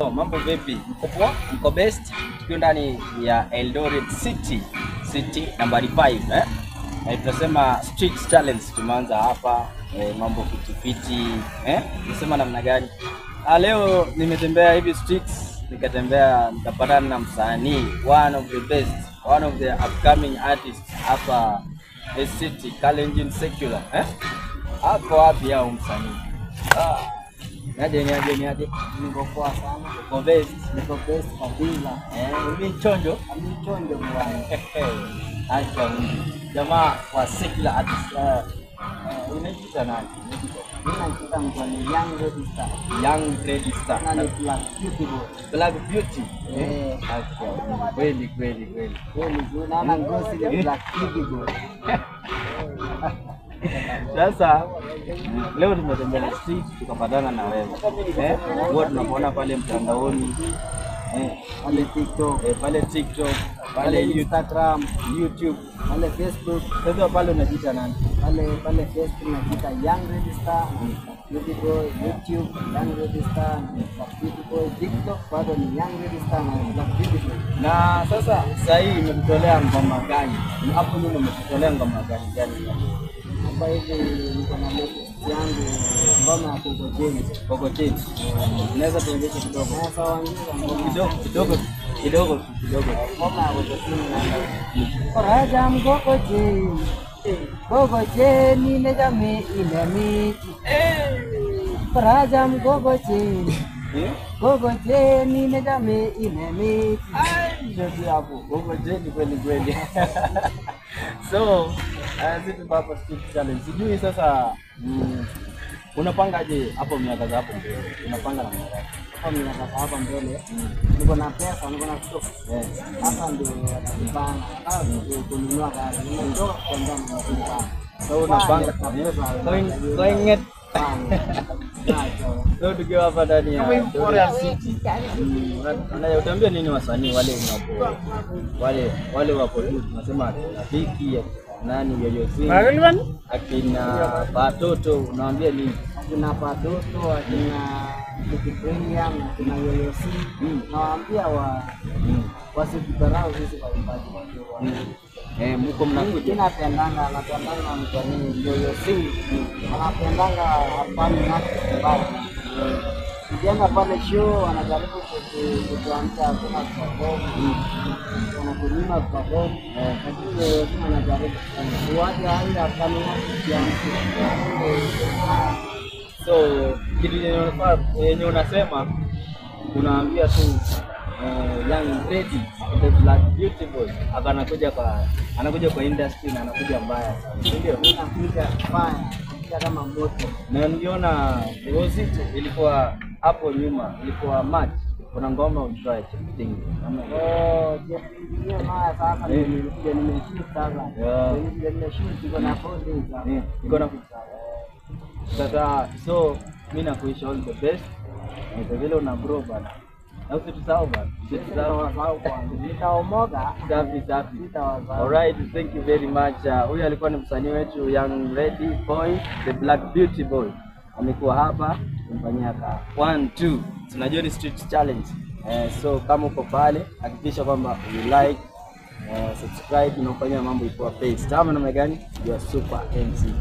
Mambo vipi? Mko poa? Mko best? Tukiwa ndani ya Eldoret City, City nambari 5 eh? Na tunasema street challenge tumeanza hapa mambo fiti eh? Tunasema namna gani? Leo nimetembea hivi streets, nikatembea nikapatana na msanii, one of the best, one of the upcoming artists hapa City, Kalenjin Secular eh? Hapo wapi hao msanii? Niaje niaje niaje. Niko poa sana. Uko best? Niko best kabisa. Mimi chonjo. Mimi chonjo bwana. Acha Mungu. Jamaa wa secular artist. Unajiita nani? Mimi najiita msanii Young Ready Star. Young Ready Star. Na ni Black Beauty boy. Black Beauty. Acha Mungu. Kweli kweli kweli. Kweli naona ngozi ni Black Beauty boy. Sasa leo tumetembelea street tukapatana na wewe. Huwa tunakuona pale mtandaoni. Pale TikTok, pale TikTok, pale Instagram, YouTube, pale Facebook. Sasa pale unajiita nani? Pale Facebook najiita Young Ready Star, Beauty Boy, YouTube Young Ready Star, Black Beauty Boy, TikTok bado ni Young Ready Star na Black Beauty Boy. Na sasa sasa hii imekutolea ngoma gani? Hapo nyuma umekutolea ngoma gani gani? Hapa hivi niko na latest yangu ngoma ya Gogo Jane. Gogo Jane. Unaweza tuonyeshe kidogo? Sawa, kidogo kidogo kidogo kidogo. Ngoma ya Gogo Jane. Oraja Gogo Jane. Gogo Jane ne jame inami. Oraja Gogo Jane. Gogo Jane ne jame inami. Ai, hapo Gogo Jane kweli kweli. So, sisi hapa street challenge. Sijui sasa unapangaje hapo miaka za hapo mbele? Unapanga namna gani? Hapo miaka za hapo mbele niko na pesa, niko na stock. Hapa ndio napanga. Hapa ndio kununua gari. Nimetoka kuenda na kupanga. So unapanga going it. So tukiwa hapa ndani ya Eldoret City. Utaambia nini wasanii wale wapo wale wako juu, tunasema akina Viki, nani Yoyozi, akina Patoto, unawaambia nini? Akina Patoto, akina Viki Premium, akina Yoyozi, nawaambia wasitudharau sisi waimbaji wadogo. Mko mnakuja. Mimi napendanga msanii Yoyozi. Anapendanga hapana na mbaya. Ukienda pale show wanajaribu kutuamsha, hakuna perform. Wanakunyima perform. Lakini Yoyozi anajaribu. Uwaje hali hapana kiamsha. So kitu yenye unasema unaambia tu Young Ready the Black Beauty Boy anakuja kwa industry na anakuja mbaya sana, ndio anakuja mbaya kama moto. Na niliona Rozi ilikuwa hapo nyuma, ilikuwa match, kuna ngoma ulitoa Chepting. Oh, Chepting mara sasa nilikuja nimeshoot sasa. Nilikuja nimeshoot iko na 4 days. Iko na sasa. So mimi nakuisha all the best. Na vile una bro bana. Na usitusahau bana. Usitusahau bwana. Nitaomoga. Safi safi. Alright, thank you very much. Huyu alikuwa ni msanii wetu Young Ready Boy, the Black Beauty Boy. Amekuwa hapa kumfanyia ka 1 2. Tunajua ni street challenge. So kama uko pale hakikisha kwamba you like, subscribe na ufanye mambo ikuwa best. Kama namna gani? You are super MC.